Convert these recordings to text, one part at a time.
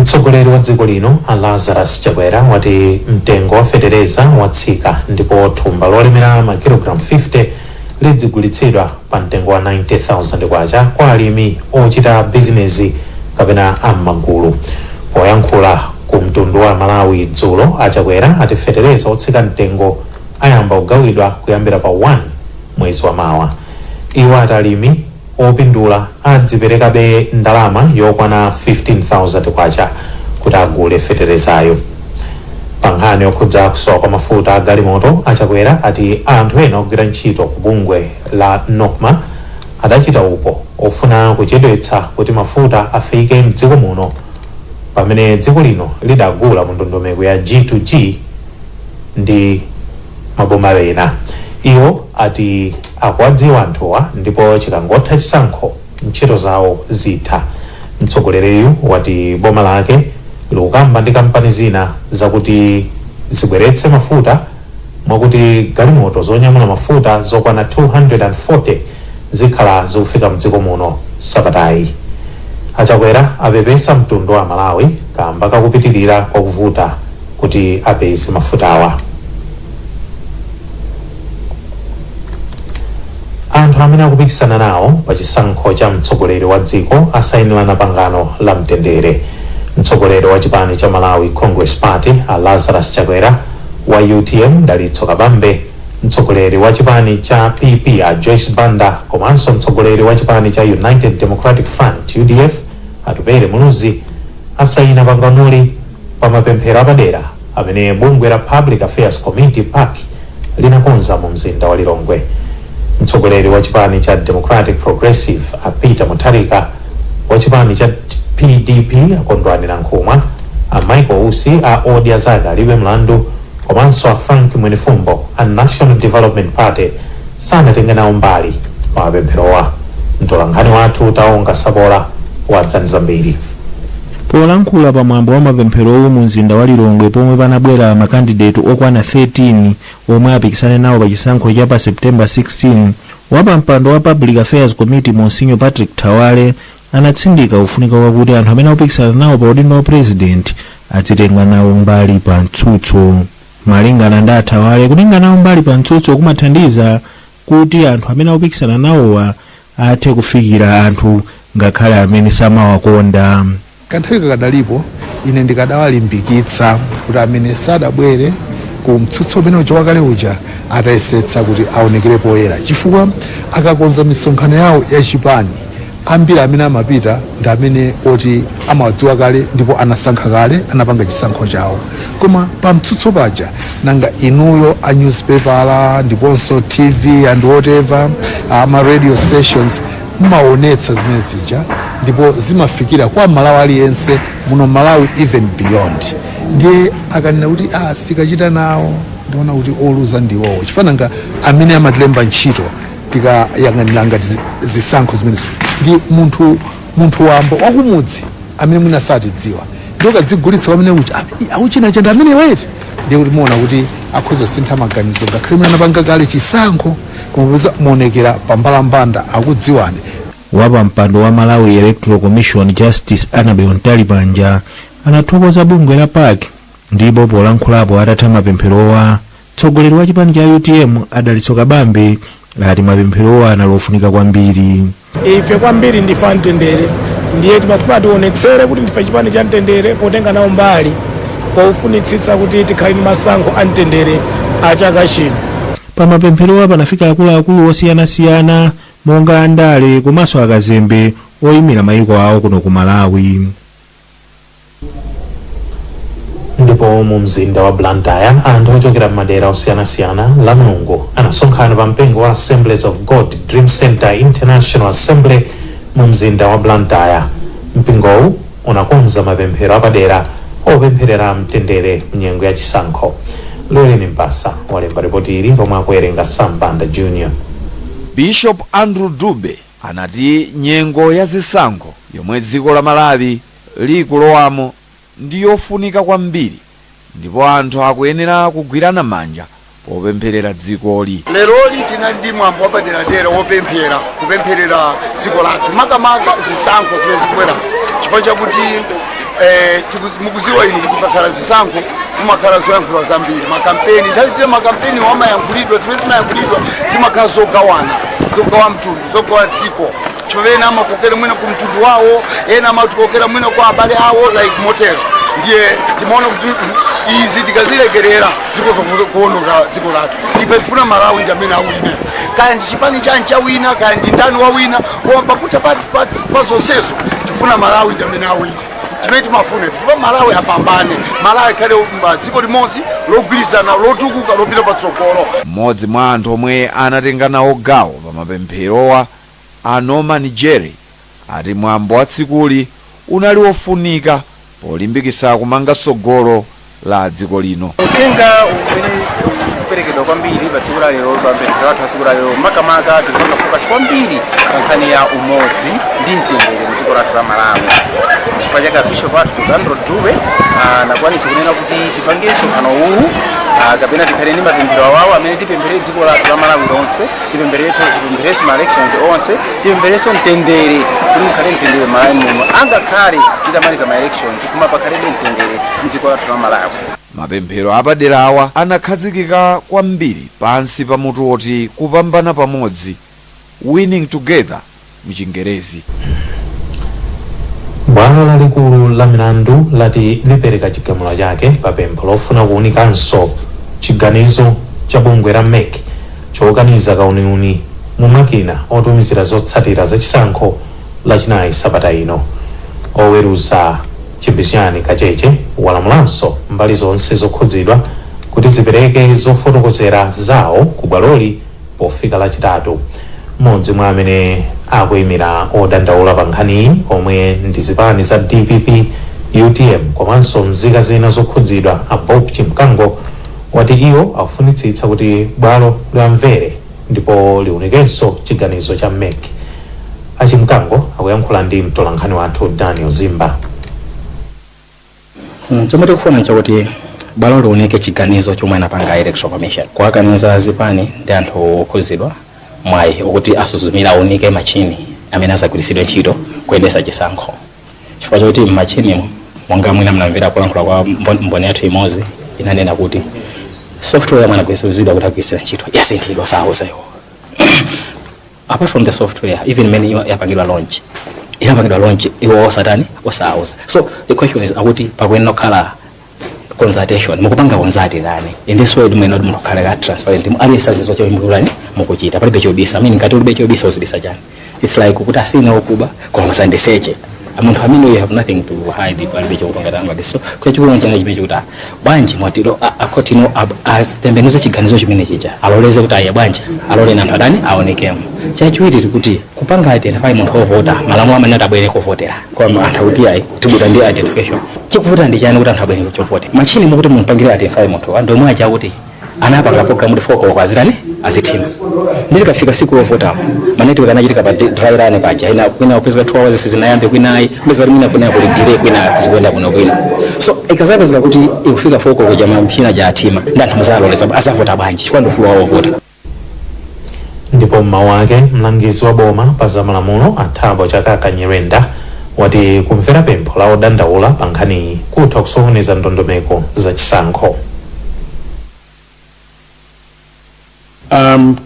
Mtsogoleri wa dziko lino a Lazarus Chakwera wati mtengo wa fetereza watsika ndipo thumba lolemera makilogalamu 50 lidzigulitsidwa pa mtengo wa 90,000 kwacha kwa alimi ochita bizinezi kapena am'magulu. Poyankhula ku mtundu wa Malawi dzulo, a Chakwera ati fetereza otsika mtengo ayamba kugawidwa kuyambira pa 1 mwezi wa mawa. Iwo ati alimi opindula adziperekabe ndalama yokwana 15,000 kwacha kuti agule feterezayo. Pa nkhani yokhudza kusowa kwa mafuta a galimoto, a Chakwera ati anthu ena ogwira ntchito ku bungwe la NOCMA adachita upo ofuna kuchedwetsa kuti mafuta afike mdziko muno pamene dziko lino lidagula mu ndondomeko ya G2G ndi maboma ena. Iwo ati akuwadziwa anthuwa ndipo chikangotha chisankho ntchito zawo zitha. Mtsogoleriyu wati boma lake likukamba ndi kampani zina zakuti zibweretse mafuta mwakuti galimoto zonyamula mafuta zokwana 240 zikhala zikufika mdziko muno sabatayi. A Chakwera apepesa mtundu wa Malawi kamba kakupitirira kwa kuvuta kuti apeze mafutawa. Anthu amene akupikisana nawo pa chisankho cha mtsogoleri wa dziko asayinirana pangano la mtendere. Mtsogoleri wa chipani cha Malawi Congress Party a Lazarus Chakwera, wa UTM Dalitso Kabambe, mtsogoleri wa chipani cha PP a Joyce Banda komanso mtsogoleri wa chipani cha United Democratic Front UDF Atupele Muluzi asayina panganoli pa mapemphero apadera amene bungwe la Public Affairs Committee PAC linakonza mu mzinda wa Lilongwe. Mtsogoleri wa chipani cha Democratic Progressive a Peter Mutharika, wa chipani cha PDP a Kondwani Nankhumwa, a Michael Usi a Odya Zake Alibe Mlandu komanso a Frank Mwenifumbo a National Development Party sanatenge nawo mbali pa mapempherowa. Mtolankhani wathu Taonga Sabola wadza ndi zambiri. Polankhula pa mwambo wa mapempherowu mu mzinda wa Lilongwe pomwe panabwera makandideti okwana 13 omwe apikisane nawo pa chisankho cha pa September 16, wapampando wa Public Affairs Committee Monsinyo Patrick Thawale anatsindika kufunika kwakuti anthu amene akupikisana nawo pa udindo wa president adzitenga nawo mbali pa mtsutso. Malingana ndi a Thawale, kutenga nawo mbali pa mtsutso kumathandiza kuti anthu amene akupikisana nawowa athe kufikira anthu ngakhale amene samawakonda. Kanthawi kakadalipo, ine ndikadawalimbikitsa kuti amene sadabwere ku mtsutso umene uja wakale uja atayesetsa kuti aonekere poyera, chifukwa akakonza misonkhano yawo yachipani, ambiri amene amapita ndi amene oti amawadziwa kale ndipo anasankha kale, anapanga chisankho chawo. Koma pa mtsutso paja, nanga inuyo a newspaper ndiponso TV and whatever, ama radio stations, mumaonetsa zimene zija ndipo zimafikira kwa Malawi aliyense muno Malawi, even beyond. Ndiye akanena kuti sikachita nawo, ndiona kuti oluza ndiwowo, chifukwa nanga amene amatilemba ntchito, tikayang'anira ngati zisankho zimenezo, ndi munthu wamba wakumudzi amene mwina satidziwa, ndiye ukadzigulitsa pamene kuti auchina chanda amene wete, ndiye kuti muona kuti akhoza kusintha maganizo ngakhale mwina anapanga kale chisankho, koma popeza muonekera pambalambanda, akudziwani. Wapampando wa Malawi Electoral Commission Justice Annabel Mtalimanja anathokoza bungwe la PAC. Ndipo polankhulapo atatha mapempherowa, mtsogoleri wa chipani cha UTM Adalitso Kabambe ati mapempherowa anali ofunika kwambiri. Ife kwambiri ndife amtendere, ndiye timafuna tionetsere kuti ndife chipani cha mtendere potenga nawo mbali pofunitsitsa kuti tikhale ndi masankho a mtendere a chaka chino. Pa mapempherowa panafika akuluakulu osiyanasiyana monga andale komanso akazembe oyimira mayiko awo kuno ku Malawi. Ndipo mu mzinda wa Blantyre, anthu ochokera m'madera osiyanasiyana la Mulungu anasonkhana pa mpingo wa Assemblies of God Dream Center International Assembly mu mzinda wa Blantyre. Mpingowu unakonza mapemphero apadera opempherera mtendere mnyengo ya chisankho. Loleni Mpasa walemba ripoti ili lomwe akuwerenga Sambanda Junior. Bishop Andrew Dube anati nyengo ya zisankho yomwe dziko la Malawi likulowamo ndi yofunika kwambiri ndipo anthu akuyenera kugwirana manja popempherera dzikoli. Leroli tinali ndi mwambo wapaderadera wopemphera, kupempherera dziko lathu, makamaka zisankho zimene zikubwerazi, chifukwa chakuti Mukuziwa inu kuti kukakhala zisankho kumakhala zoyankhula zambiri, makampeni. Nthawi zina makampeni wamayankhulidwa, zimene zimayankhulidwa zimakhala zogawana, zogawa mtundu, zogawa dziko, chifukwa ena amakokera mwina ku mtundu wawo, ena amakokera mwina kwa abale awo, like motero. Ndiye timaona kuti izi tikazilekerera zikhoza kuononga dziko lathu. Ife tifuna Malawi ndi amene awine, kaya ndi chipani chani chawina, kaya ndi ndani wawina, koma pakuti pa zonsezo tifuna Malawi ndi amene awine. Chimene timafuna ife, tipa Malawi apambane, Malawi akhale dziko limodzi logwirizana, lotukuka, lopita patsogolo. Mmodzi mwa anthu omwe anatenga nawo gawo pa mapempherowa, a Norman Jerry, ati mwambo wa tsikuli unali wofunika polimbikitsa kumanga tsogolo la dziko lino. Uthenga umene ukuperekedwa kwambiri pa tsiku la lero, pa mapemphero athu a tsiku la lero, makamaka tikupanga focus kwambiri pa nkhani ya umodzi ndi mtendere mu dziko lathu la Malawi. Chifukwa chake Bishop athu Dr Andrew Dube anakwanisa kunena kuti tipange msonkhano uwu, kapena tikhale ndi mapemphero awawo amene tipemphere dziko lathu la Malawi lonse, tipempherenso ma elections onse, tipempherenso mtendere, kuti mukhale mtendere Malawi muno, angakhale titamaliza ma elections, koma pakhalebe mtendere mdziko lathu la Malawi. Mapemphero apaderawa anakhazikika kwambiri pansi pa mutu woti "Kupambana pamodzi", "Winning Together" mchingerezi. Bwalo lalikulu la milandu lati lipereka chigamulo chake pa pempho lofuna kuwunikanso chiganizo cha bungwe la MEC chokaniza kauniuni mu makina otumizira zotsatira zachisankho Lachinayi sabata ino. Oweruza Chibisiyani Kacheche walamulanso mbali zonse zokhudzidwa kuti zipereke zofotokozera zawo ku bwaloli pofika Lachitatu. Mmodzi mwa amene akuyimira odandaula pa nkhaniyi, omwe ndi zipani za DPP, UTM komanso nzika zina zokhudzidwa, a Bob Chimkango, wati iwo akufunitsitsa kuti bwalo liwamvere ndipo liwunikenso chiganizo cha MEC. Achimkango akuyankhula ndi mtolankhani wathu Daniel Zimba. Chomwe tikufuna nchakuti bwalo liunike chiganizo chomwe anapanga Electoral Commission kuwakaniza zipani ndi anthu okhuzidwa mwayi okuti asuzumira, aunike machini amene azagwiritsidwe ntchito kuyendesa chisankho, chifukwa choti mmachinimo, monga mwina mnamvera kulankhula kwa mboni yathu imodzi, inanena kuti software yomwe anagwiritsidwa kuti agwiritsira ntchito yasinthidwa, sauza iwo. Apart from the software, even imene yapangidwa launch, inapangidwa launch iwo osatani, osauza. So the question is akuti pakuyenera kukhala consultation. Mukupanga consult ndani? In this way timene kuti munthu kukhale ka transparent, aliyense azidziwa chomwe mukulani, mukuchita, palibe chobisa. I mean, ngati ulibe chobisa, uzibisa chani? It's like kuti asine okuba koma musandiseche munthu amene you have nothing to hide, palibe chokupanga tangabisa. So kwachikulu chana chimene chikuti bwanji mwatilo akhotino atembenuze chiganizo chimene chija, aloleze kuti ayi, bwanji alole anthu adani aonekemo. Chachiwiri, tikuti kupanga identify munthu ovota, malamulo amene atabwere kovotera, koma anthu akuti ayi, tibuta ndi identification. Chikuvuta ndi chani kuti anthu abwere chovota? Machini mukuti mumpangire identify munthu, anthu omwe aja kuti anapanga program kuti 4 koloko azitani, azithima, ndi tikafika siku lovotapo ma network anachitika pa dry run paja, ina kwina kupezeka 2 hours sizinayambe, kwinayi kupezeka kuti mwina kwina kuli delay, kwina kuzikuyenda kuno kwina. So ikazapezeka kuti ikufika 4 koloko ja machina ja athima, ndi anthu muzaloleza azavota bwanji? Chifukwa ndi ufulu wawo ovota. Ndipo mmawu ake, mlangizi wa boma pa zamalamulo a Thabo Chakaka Nyirenda wati kumvera pempho la odandaula pa nkhaniyi kutha kusokoneza ndondomeko za chisankho.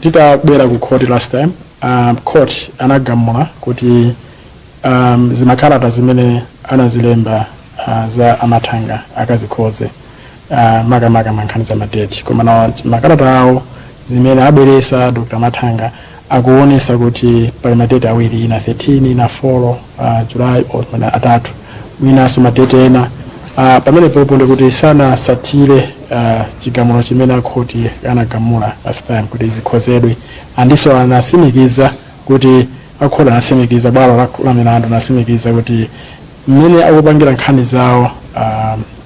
Titabwera ku court last time, court anagamula kuti zimakalata zimene anazilemba za Amathanga akazikhoze, makamaka mankhani za ma date. Koma na makalata awo zimene abweresa Dr Mathanga akuonesa kuti pali ma date awiri, ina 13, ina 4 July or mwina atatu, mwinanso ma date ena. Pamene popo ndikuti sanasatire chigamulo chimene akhoti anagamula last time kuti zikhozedwe. Andiso anasimikiza kuti akhoti anasimikiza, bwalo la milandu anasimikiza kuti mmene akupangira nkhani zawo,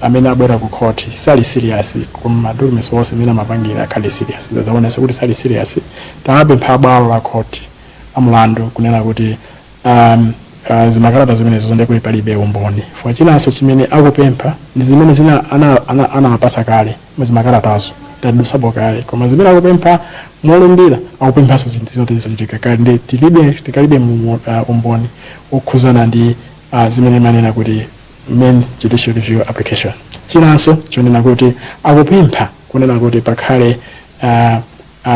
amene abwera ku court sali serious, koma ma documents onse amene amapangira akhale serious, zaonesa kuti sali serious. Tapempha bwalo la court amulandu kunena kuti zimakalata zimenezo zonde kuti palibe umboni. Fwa chinanso chimene akupempha ndi zimene zina anawapasa kale muzimakalatazo, tadusapo kale, koma zimene akupempha molumbira, akupemphanso zinthu zoti zachitika kale, ndi tilibe, tikalibe umboni okhuzana ndi zimene manena kuti main judicial review application. Chinanso chonena kuti akupempha kunena kuti pakhale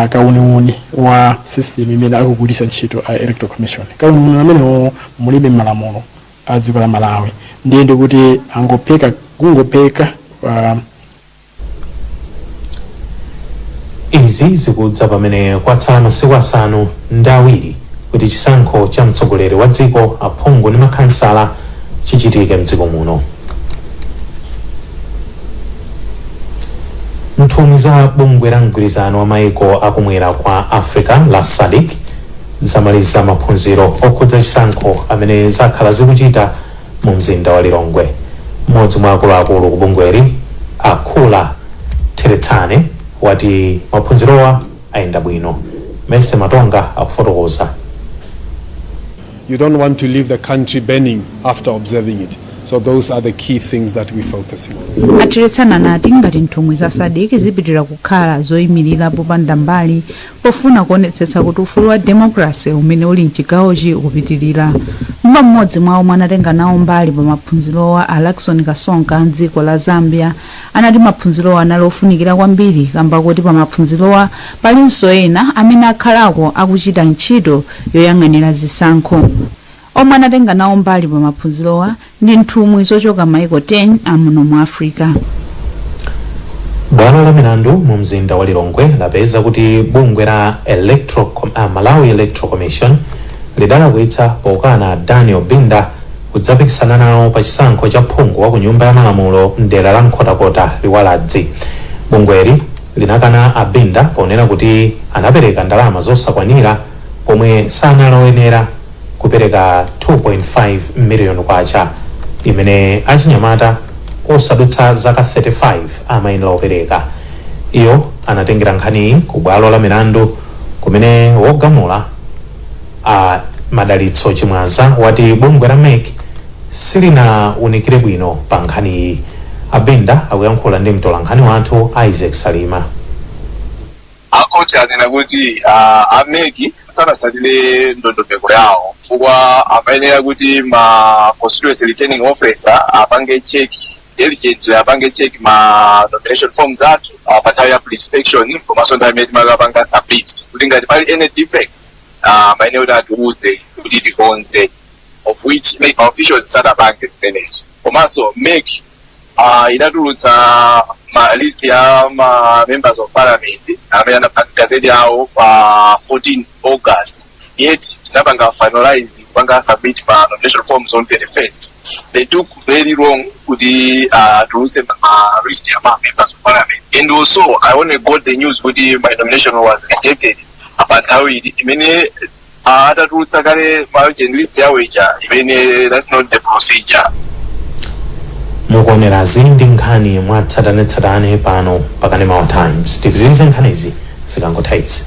kauniuni wa system imene akugwiritsa ntchito a Electoral Commission. Kauniuni amenewo mulibe m'malamulo a dziko la Malawi, ndiye ndikuti angopeka kungopeka. Izi zikudza pamene kwatsala masiku 7 kuti chisankho cha mtsogoleri wa dziko, aphungu ndi makhansala chichitike mdziko muno. Nthumwi za bungwe la mgwirizano wa maiko akumwera kwa Africa la SADC zamaliza maphunziro okhudza chisankho amene zakhala zikuchita mu mzinda wa Lilongwe. Mmodzi mwa akuluakulu ku bungweli, Akhula Theretsane, wati maphunzirowa ayenda bwino. Mese Matonga akufotokoza. You don't want to leave the country burning after observing it. So those are the key things that we're focusing on. A Theretsane anati ngati nthumwi za SADC zipitirira kukhala zoyimirira popanda mbali pofuna kuonetsetsa kuti ufulu wa democracy umene uli mchigawochi ukupitirira. Mba mmodzi mwa omwe anatenga nawo mbali pa maphunzirowa, a Lakson Kasonka, mdziko la Zambia, anati maphunzirowa anali ofunikira kwambiri kamba kuti pa maphunzirowa palinso ena amene akhalako akuchita ntchito yoyang'anira zisankho. Omwe anatenga nawo mbali pa maphunzirowa ndi nthumwi zochoka maiko 10 amuno mu Africa. Bwalo la milandu mu mzinda wa Lilongwe lapeza kuti bungwe la Malawi Electoral Commission lidalakwitsa pokana Daniel Binda kudzapikisana nawo pa chisankho cha phungu wa ku nyumba ya malamulo mdera la Nkhotakota Liwaladzi. Bungweli linakana a Binda ponena kuti anapereka ndalama zosakwanira pomwe sanaloyenera kupereka 2.5 miliyoni kwacha imene achinyamata osadutsa zaka 35 amayenera kupereka. Iyo anatengera nkhaniyi ku bwalo la milandu kumene wogamula a Madalitso Chimwaza wati bungwe la MEC silinawunikire bwino pa nkhaniyi. A Binda akuyankhula ndi mtolankhani wathu Isaac Salima. Akhoti anena kuti a MEC sanasatire ndondomeko yawo chifukwa amayenera kuti ma constituency returning officer apange check diligently, apange check ma nomination forms athu pa nthawi ya pre-inspection komanso nthawi imene timakapanga submit, kuti ngati pali any defects amayenera kuti atiuze kuti tikonze, of which MEC officials sadapange zimenezo. Komanso MEC inatulutsa ma list ya ma members of parliament amene anapanga gazette yawo pa 14 August, yet tinapanga finalize kupanga submit ma nomination forms on 31st. They took very long kuti atulutse ma list ya ma members of parliament. And also I only got the news kuti my nomination was rejected pa nthawi iti imene atatulutsa kale ma list yawo ija, imene that's not the procedure. Mukuonerazi ndi nkhani mwatsatanetsatane pano pa Kanema wa Times. Tipitirize nkhanizi zikangotha izi.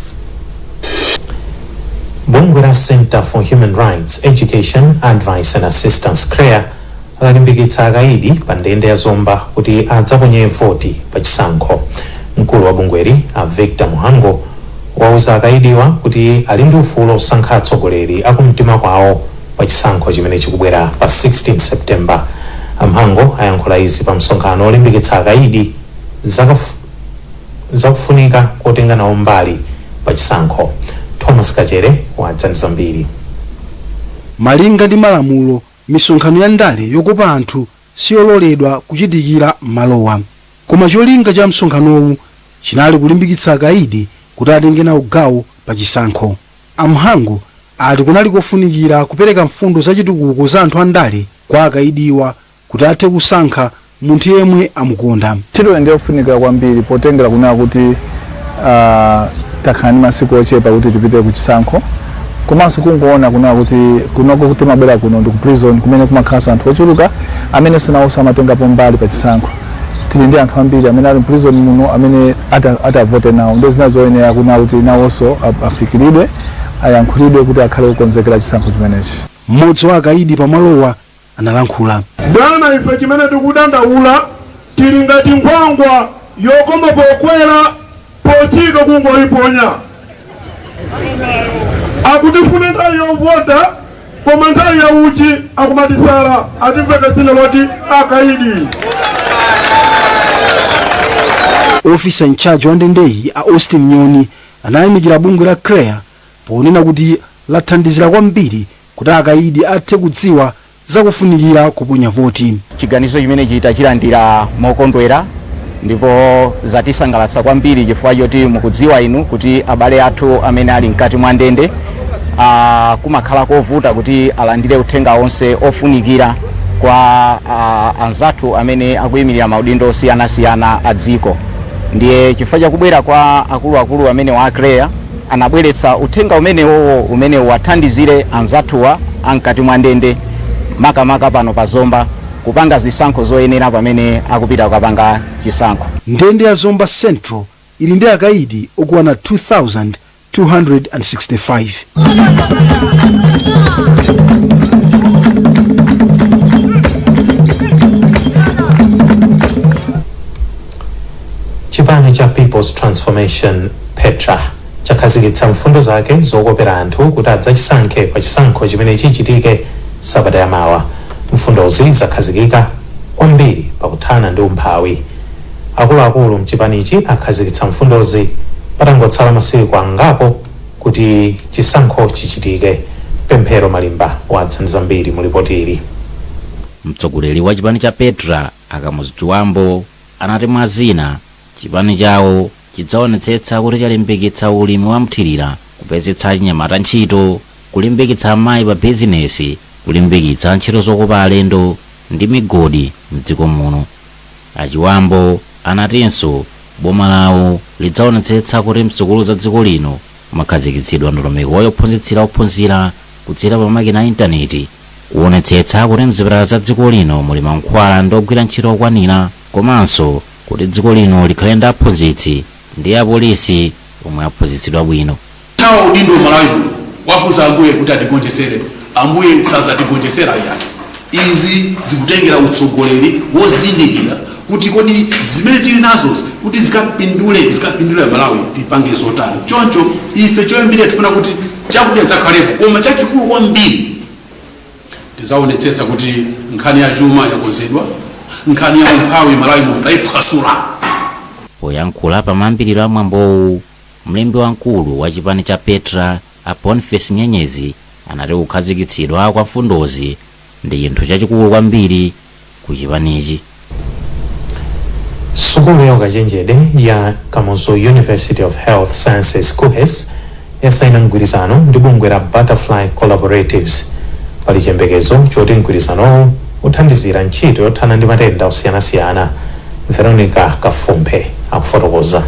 Bungwe la Center for Human Rights Education, Advice and Assistance, CHREAA, lalimbikitsa akaidi pa ndende ya Zomba kuti adzaponye voti pa chisankho. Mkulu wa bungweli, a Victor Muhango, wauza akaidiwa kuti ali ndi ufulu osankha atsogoleri akumtima kwawo pa chisankho chimene chikubwera pa 16 September. Amhango ayankhula izi pa msonkhano olimbikitsa akaidi zakufunika kotenga nawo mbali pa chisankho. Thomas Kachere wadza ndi zambiri. Malinga ndi malamulo, misonkhano ya ndale yokopa anthu siyololedwa kuchitikira m'malowa, koma cholinga cha msonkhanowu chinali kulimbikitsa akaidi kuti atenge nawo gawo pa chisankho. Amhango ati kunali kofunikira kupereka mfundo zachitukuko za anthu andale kwa akaidiwa kuti athe kusankha munthu yemwe amukonda. Ntchito ndiyofunika kwambiri potengera kunena kuti takhala ndi masiku ochepa kuti tipite ku chisankho, komanso kungoona kunena kuti kunoko kuti mabwera kuno ndi ku prison kumene kumakhalanso anthu ochuluka amene nawonso amatengapo mbali pa chisankho. Tili ndi anthu ambiri amene ali prison muno amene atavote nawo, ndi zina zoyenera kunena kuti nawonso afikiridwe, ayankhulidwe kuti akhale kukonzekera chisankho chimenechi. Mmodzi wa akaidi pamalowa analankhula. Bwana, ife chimene tikudandaula, tili ngati nkhwangwa yokoma pokwera, potsika kungoyiponya. Akutifuna nthawi yovota. Koma nthawi ya uchi akumatisala, atimveka dzina loti akaidi. Officer in charge wa ndendeyi, a Austin Nyoni, anayamikira bungwe la CHREAA ponena kuti lathandizira kwambiri kuti akaidi athe kudziwa zakufunikira kuponya voti. Chiganizo chimenechi tachilandira mokondwera ndipo zatisangalatsa kwambiri, chifukwa choti mukudziwa inu kuti abale athu amene ali mkati mwa ndende kumakhala kovuta kuti alandire uthenga onse ofunikira kwa anzathu amene akuyimirira maudindo osiyanasiyana a dziko. Ndiye chifukwa chakubwera kwa akuluakulu amene wa CHREAA anabweretsa uthenga umenewowo umene uwathandizire anzathuwa amkati mwa ndende, makamaka pano pa Zomba, kupanga zisankho zoyenera pamene akupita kukapanga chisankho. Ndende ya Zomba Central ili ndi akaidi okwana 2265. Chipani cha People's Transformation, PETRA, chakhazikitsa mfundo zake zokopera anthu kuti adzachisankhe pa chisankho chimene chichitike sabata yamawa. Mfundozi zakhazikika kwambiri pakuthana ndi umphawi. Akuluakulu mchipanichi akhazikitsa mfundozi patangotsala masiku angapo kuti chisankho chichitike. Pemphero Malimba wadza ndi zambiri mu ripoti ili. Mtsogoleri wa chipani cha PETRA, a Kamuzu Chibambo, anati mwa zina chipani chawo chidzaonetsetsa kuti chalimbikitsa ulimi wa mthirira, kupezetsa achinyamata ntchito, kulimbikitsa amayi pa bizinesi, kulimbikitsa ntchito zokopa alendo ndi migodi mdziko muno. A Chibambo anatinso boma lawo lidzaonetsetsa kuti msukulu za dziko lino mwakhazikitsidwa ndondomeko yophunzitsira ophunzira kudzera pa makina a intaneti, kuonetsetsa kuti mzipatala za dziko lino muli mankhwala ndi ogwira ntchito okwanira, komanso kuti dziko lino likhale ndi aphunzitsi ndi apolisi omwe aphunzitsidwa bwino. Thawa udindo Malawi muno, wafunsa Ambuye kuti atigonjetsere, Ambuye sadzatigonjetsera iyayi. Izi zikutengera utsogoleri wozindikira kuti kodi zimene tili nazozi kuti zikapindule Malawi tipange zotani. Choncho ife choyambirira tifuna kuti chakudya zakhalepo, koma chachikulu kwambiri tizaonetsetsa kuti nkhani ya chuma yakonzedwa, nkhani ya umphawi Malawi muno tayiphwasula. Poyankhula pamayambiriro a mwambowu, mlembi wamkulu wa chipani cha PETRA, a Boniface Nyenyezi, anati kukhazikitsidwa kwa mfundozi ndi chinthu chachikulu kwambiri ku chipanichi. Sukulu ya ukachenjede ya Kamuzu University of Health Sciences, KUHeS, yasaina mgwirizano ndi bungwe la Butterfly Collaboratives. Pali chiyembekezo choti mgwirizanowu uthandizira ntchito yothana ndi matenda osiyanasiyana. Veronica Kafumphe akufotokoza.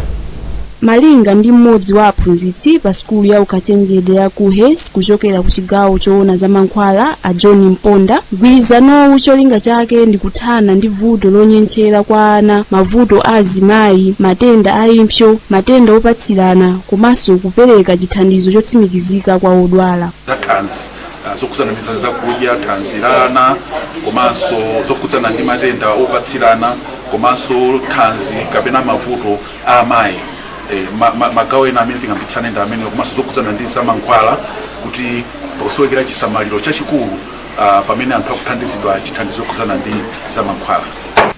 Malinga ndi mmodzi wa aphunzitsi pa sukulu ya ukachenjede ya KUHeS kuchokera ku chigawo choona za mankhwala, a John Mponda, mgwirizanowu cholinga chake ndi kuthana ndi vuto lonyentchera kwa ana, mavuto a azimayi, matenda a impsyo, matenda opatsirana komanso kupereka chithandizo chotsimikizika kwa odwala. Za thanzi, zokhudzana ndi zakudya, thanzi la ana, komanso zokhudzana ndi matenda opatsirana, komanso thanzi kapena mavuto a amayi. Magawo ena amene tingambitsane ndi amene, komanso zokhudzana ndi zamankhwala, kuti pakusowekera chisamaliro chachikulu pamene anthu akuthandizidwa chithandizo chokhudzana ndi zamankhwala.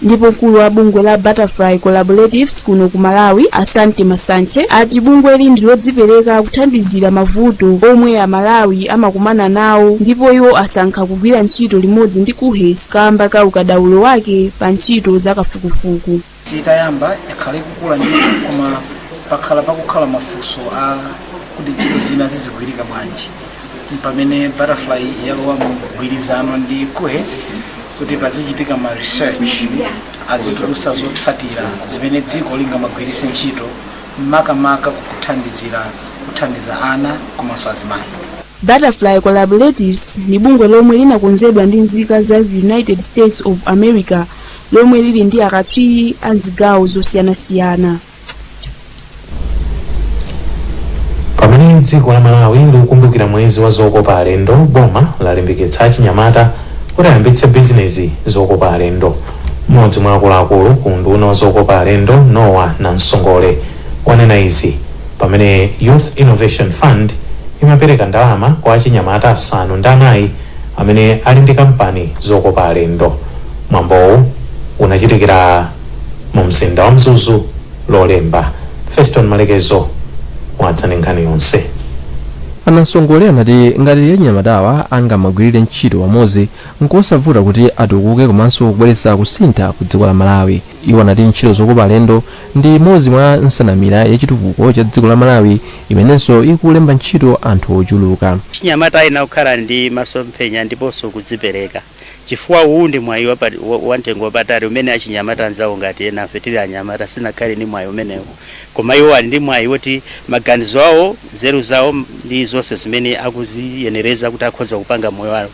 Ndipo mkulu wa bungwe la Butterfly Collaboratives kuno ku Malawi, Asante Masanche, ati bungweli ndi lodzipereka kuthandizira mavuto omwe Amalawi amakumana nawo, ndipo iwo asankha kugwira ntchito limodzi ndi KUHeS kamba ka ukadaulo wake pa ntchito za kafukufuku. Titayamba yakhala ikukula ndithu, koma pakhala pakukhala mafunso a kuti ntchito zina zizigwirika bwanji, pamene Butterfly yalowa mu mgwirizano ndi KUHeS kuti pazichitika ma research, azitulusa zotsatira zimene dziko lingamagwiritse ntchito, makamaka kuthandizira kuthandiza ana komanso azimayi. Butterfly Collaboratives ndi bungwe lomwe linakonzedwa ndi nzika za United States of America, lomwe lili ndi akatswiri a zigawo zosiyanasiyana. Pamene dziko la Malawi likukumbukira mwezi wa zokopa alendo, boma lalimbikitsa achinyamata kuti ayambitse bizinezi zokopa alendo. Mmodzi mwa akuluakulu ku unduna wa zokopa alendo, Noah Nansongole, wanena izi pamene Youth Innovation Fund imapereka ndalama kwa achinyamata 4 Amene ali ndi kampani zokopa alendo. Mwambowu unachitikira mu mzinda wa Mzuzu Lolemba. Feston Malekezo wadza ndi nkhani yonse. Anasongole anati ngati achinyamatawa angamagwirire ntchito pamodzi, nkosavuta kuti atukuke komanso kubweretsa kusintha ku dziko la Malawi. Iwo anati ntchito zokopa alendo ndi imodzi mwa nsanamira yachitukuko cha dziko la Malawi imenenso ikulemba ntchito anthu ochuluka. Chinyamata ayenera kukhala ndi masomphenya ndiponso kudzipereka, chifukwa uwu ndi mwayi wa mtengo wapatali umene achinyamata anzawo ngati ena afe tili anyamata sinakhale ndi mwayi umenewo, koma iwo ali ndi mwayi woti maganizo awo, nzeru zawo ndi zonse zimene akuziyenereza kuti akhoza kupanga moyo wawo,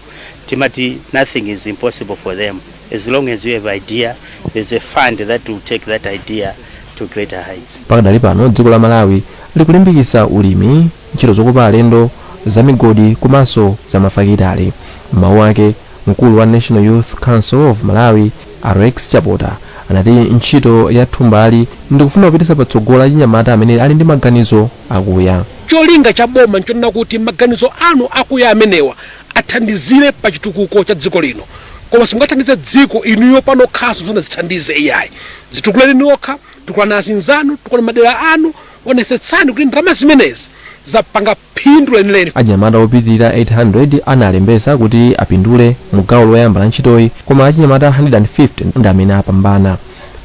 timati nothing is impossible for them. As long as you have idea, there's a fund that will take that idea to greater heights. Pakadali pano dziko la Malawi likulimbikitsa ulimi, ntchito zokopa alendo, za migodi komanso za mafakitale. Mawu ake, mkulu wa National Youth Council of Malawi, Rex Chapota, anati ntchito ya thumbali ndikufuna kupititsa patsogolo achinyamata amene ali ndi maganizo akuya. Cholinga cha boma nchonena kuti maganizo anu akuya amenewa athandizire pa chitukuko cha dziko lino, koma simungathandize dziko inuyo panokhaso musanazithandize iyayi. Zitukuleni nokha, tukulani azinzanu, tukulani madera anu, onetsetsani kuti ndalama zimenezi zapanga phindu lenileni. Achinyamata opitirira 800 analembetsa kuti apindule mu gawo loyamba la ntchitoyi, koma achinyamata 150 ndi amene apambana.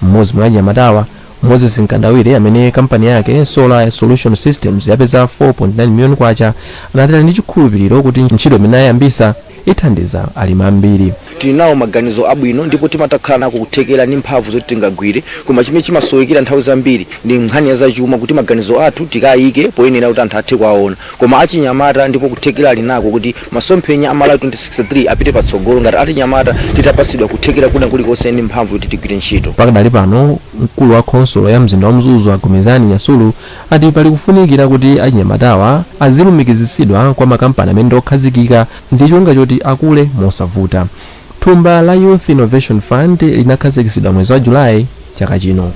Mmodzi mwa achinyamatawa, Moses Nkandawire, amene kampani yake Solar Solution Systems yapeza 4.9 miliyoni kwacha, anati ali ndi chikhulupiriro kuti ntchito imene ayambisa ithandiza alimi ambiri. Tili nawo maganizo abwino ndipo timatakhala nako kuthekera ndi mphamvu zoti tingagwire, koma chimene chimasowekera nthawi zambiri ndi nkhani ya zachuma kuti maganizo athu tikayike poyenera kuti anthu athe kuwaona. Koma achinyamata ndipo kuthekera ali nako kuti masomphenya a Malawi 2063 apite patsogolo ngati achinyamata titapatsidwa kuthekera kuna kulikonse ndi mphamvu yoti tigwire ntchito. Pakadali pano mkulu wa khonsolo ya mzinda wa Mzuzu, Agomezani Nyasulu, ati pali kufunikira kuti achinyamatawa azilumikizitsidwa kwa makampani amene ndi okhazikika ndi cholinga choti akule mosavuta. Thumba la Youth Innovation Fund linakhazikitsidwa mwezi wa Julayi chaka chino.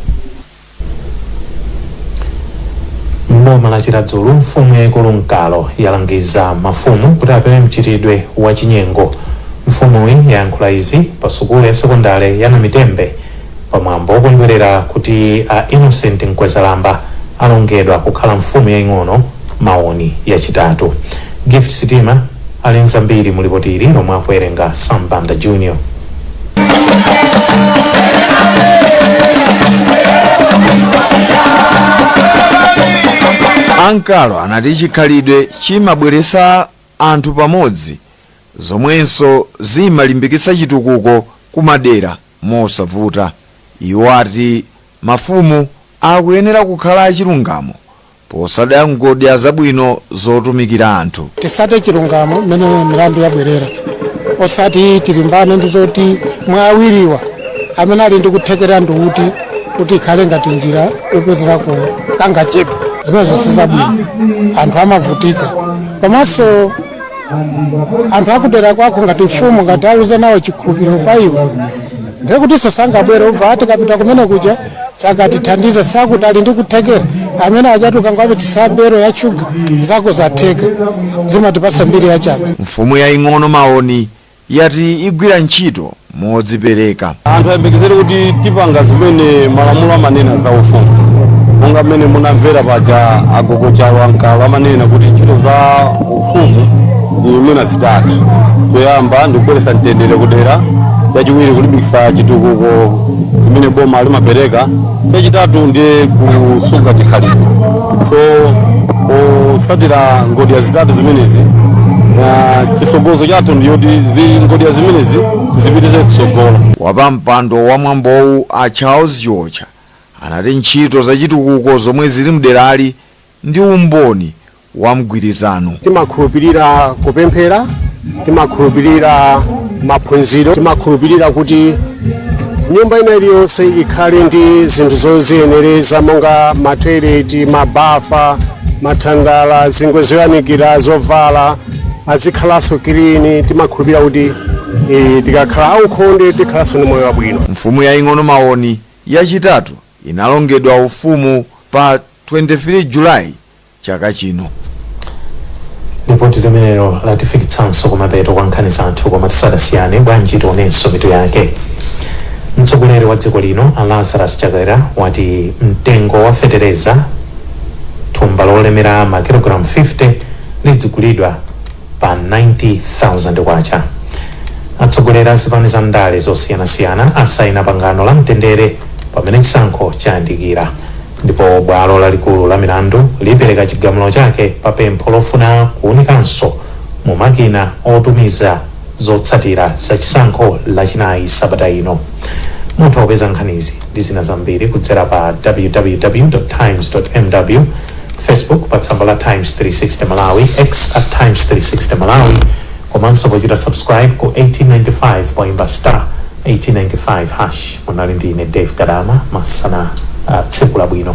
Mboma la Chiradzulu, mfumu yayikulu Nkalo yalangiza mafumu kuti apewe mchitidwe wa chinyengo. Mfumuyi yayankhula izi pa sukulu ya sekondale ya Namitembe pamwambo wokondwerera kuti a Innocent Mkwezalamba alongedwa kukhala mfumu yaying'ono Maoni yachitatu. Gift Sitima ali nzambiri mu lipoti ili lomwe akuwerenga Sambanda Junior. Ankalo anati chikhalidwe chimabweretsa anthu pamodzi zomwenso zimalimbikitsa chitukuko kumadera mosavuta. Iwo ati mafumu akuyenera kukhala achilungamo posada ngodya zabwino zotumikira anthu. Tisate chilungamo mmene milandu yabwerera, osati tilimbane ndi zoti mwa awiriwa amene ali ndi kuthekera ndi kuti kuti ikhale ngati njira yopezerako kangachepe. Zimenezo si zabwino, anthu amavutika. Komanso anthu akudera kwako ngati mfumu, ngati aluza nawo chikhulupiriro pa iwe, ndiye kuti sangabwere ubva ati kapita kumene kuja sakatithandiza, sakuti ali ndi kuthekera amene achatuka ngabe tisabero ya shuga zako zatheka, zimatipasa mbiri yachabe. Mfumu yaying'ono Maoni yati igwira ntchito modzipereka. Anthu ayembekezere kuti tipanga zimene malamulo amanena za ufumu, monga mmene munamvera paja agogo Chalo Ankalo amanena kuti ntchito za ufumu ndi mwina zitatu. Choyamba ndi kubweretsa mtendere kudera, chachiwiri kulimbikitsa chitukuko chimene boma limapereka, chachitatu ndiye kusunga chikhalidwe. So potsatira ngodya zitatu zimenezi, chitsogozo chathu ndiyoti ngodya zimenezi tizipitise kutsogolo. Wapampando wa mwambowu a Charles Chiotcha anati ntchito zachitukuko zomwe zili mderali ndi umboni wa mgwirizano. Timakhulupirira kupemphera, timakhulupirira maphunziro, timakhulupirira kuti nyumba ina iliyonse ikhale ndi zinthu zoziyenereza monga matoileti, mabafa, mathandala, zingwe zoyanikira zovala, azikhalanso clean. Timakhulupirira kuti tikakhala aukhonde tikhalanso ndi moyo wabwino. Mfumu yaying'ono Maoni yachitatu inalongedwa ufumu pa 23 Julayi chaka chino. Lipoti limenelo latifikitsanso kumapeto kwa nkhani zathu, koma tisadasiyane, bwanji tionenso mitu yake? Mtsogoleri wa dziko lino a Lazarus Chakwera wati mtengo wa fetereza, thumba lolemera makilogalamu 50 lidzigulidwa pa 90,000 kwacha. Atsogoleri a zipani za ndale zosiyanasiyana asayina pangano la mtendere pamene chisankho chayandikira. Ndipo bwalo lalikulu la milandu lipereka chigamulo chake pa pempho lofuna kuwunikanso mu makina otumiza zotsatira za chisankho Lachinayi sabata ino. Mutha kupeza nkhanizi ndi zina zambiri kudzera pa www.times.mw, Facebook pa tsamba la Times 360 Malawi, X @Times360 Malawi, komanso pochita subscribe ku 1895 poimba *1895#. Munali ndi ine Dave Kadama. Masana tsiku labwino.